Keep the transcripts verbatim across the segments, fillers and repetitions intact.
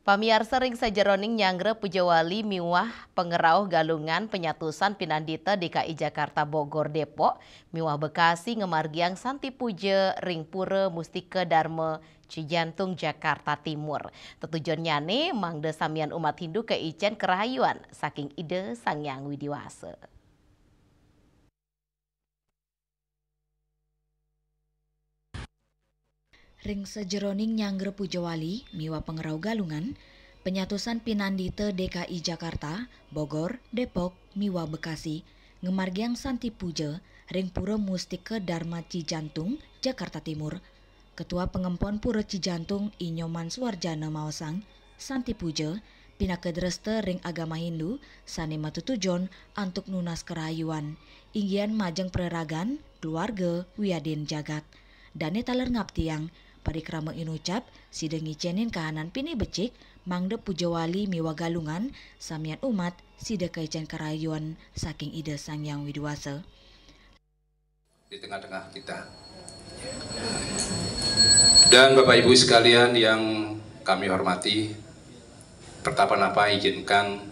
Pamiarsa, ring sajeroning nyanggra Puja Wali miwah pangrauh Galungan, penyatusan pinandita D K I Jakarta, Bogor, Depok, miwah Bekasi ngamargiang Santi Puja ring Pura Mustika Darma Cijantung, Jakarta Timur. Tetujonnyane mangda samian umat Hindu kaicen karahayuan saking Ida Sang Hyang Widi Wasa. Ring sajeroning nyanggra Puja Wali miwah pangrauh Galungan, penyatusan pinandita D K I Jakarta, Bogor, Depok, miwah Bekasi, ngamargiang Santi Puja ring Pura Mustika Darma Cijantung, Jakarta Timur. Ketua Pangempon Pura Cijantung, I Nyoman Suarjana, maosang, Santi Puja pinaka dresta ring agama Hindu sane matutujon antuk nunas karahayuan, inggihan majeng praragan, keluarga, wiadin jagat. Dane taler ngaptiang parikrama inucap, sida ngicenin kahanan pinih becik, mangda Puja Wali miwah Galungan, samian umat, sida kaicen karahayuan saking Ida Sang Hyang Widi Wasa. Di tengah-tengah kita. Dan Bapak Ibu sekalian yang kami hormati, pertama-tama izinkan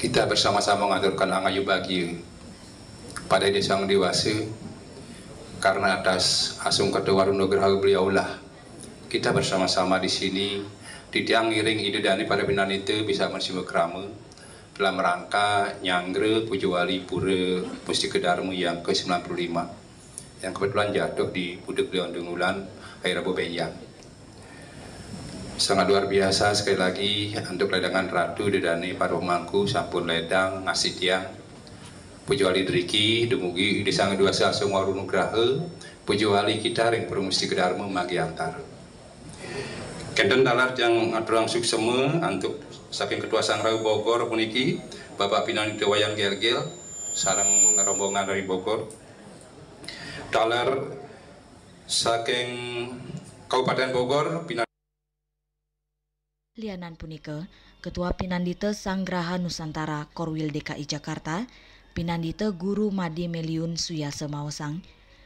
kita bersama-sama mengaturkan angayu bagi pada Ida Sang Hyang Widi Wasa, karena atas asung kerta waruh nugraha beliaulah kita bersama-sama di sini, titiang ngiring Ida Dane para pinandita bisa marsima krama dalam rangka nyanggra Puja Wali Pura Mustika Darma yang ke sembilan puluh lima, yang kebetulan jatuh di Buda Kliwon Dungulan, hari Rabu benjang. Sangat luar biasa, sekali lagi, antuk ledangan Ratu Ida Dane para pemangku sampun ledang ngastiti tiang. Puja Wali driki dumugi Ida Sang Hyang Widi Wasa asung waruh nugraha, Puja Wali kita ring Pura Mustika Darma magiantar. Kenten taler tiang aturang suksema antuk saking Ketua Sanggraha Bogor puniki, Bapak Pinandita Wayan Gelgel, sareng rombongan dari Bogor. Taler saking Kabupaten Bogor, Pinandita. Lianan punika, Ketua Pinandita Sanggraha Nusantara, Korwil D K I Jakarta, Pinandita Guru Made Meliun Suyasa maosang,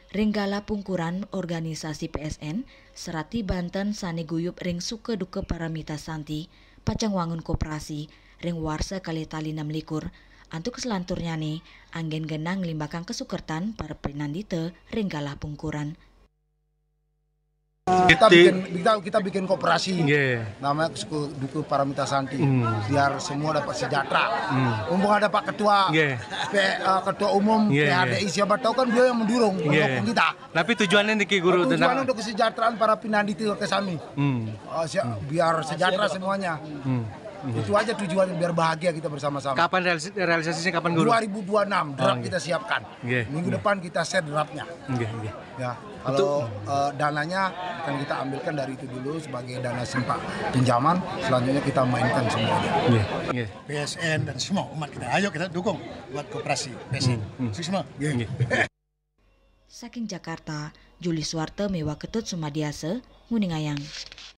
ring galah pungkuran organisasi P S N, serati banten sane guyub ring suka duka paramita santi, pacang wangun koperasi ring warsa kalih tali nem likur, antuk salanturnyane anggen genah nglimbakang kasukertan para pinandita ring galah pungkuran. Kita Titik. Bikin, kita, kita bikin koperasi. Nggih. Namanya Suku Duku Paramita Santi. Hmm. Biar semua dapat sejahtera. Hmm. Mumpung ada Pak Ketua, Nggih. P-, eh, Ketua Umum, Nggih, P H D I, nggih. Siapa tahu kan beliau yang mendorong, Nggih. Mendukung kita. Tapi tujuannya niki, Guru, tujuannya tentang untuk kesejahteraan para pinandita ke sami. Hmm. Eh, sia-, Hmm. Biar sejahtera semuanya. Hmm. Hmm. Itu aja tujuannya, biar bahagia kita bersama-sama. Kapan realis-, realisasinya kapan, Guru? Dua ribu dua enam, draft Oh, nggih. Kita siapkan. Nggih. Minggu Nggih. Depan kita share draftnya. Nggih, nggih. Ya, kalau, Untuk eh, dananya akan kita ambilkan dari itu dulu sebagai dana sempat pinjaman, selanjutnya kita mainkan semuanya. Nggih, nggih. P S N dan semua umat kita, ayo kita dukung buat koperasi P S N. Hmm, hmm. Suksma. Nggih. Nggih. Saking Jakarta, Juli Suwarta miwah Ketut Sumadiasa, nguningayang.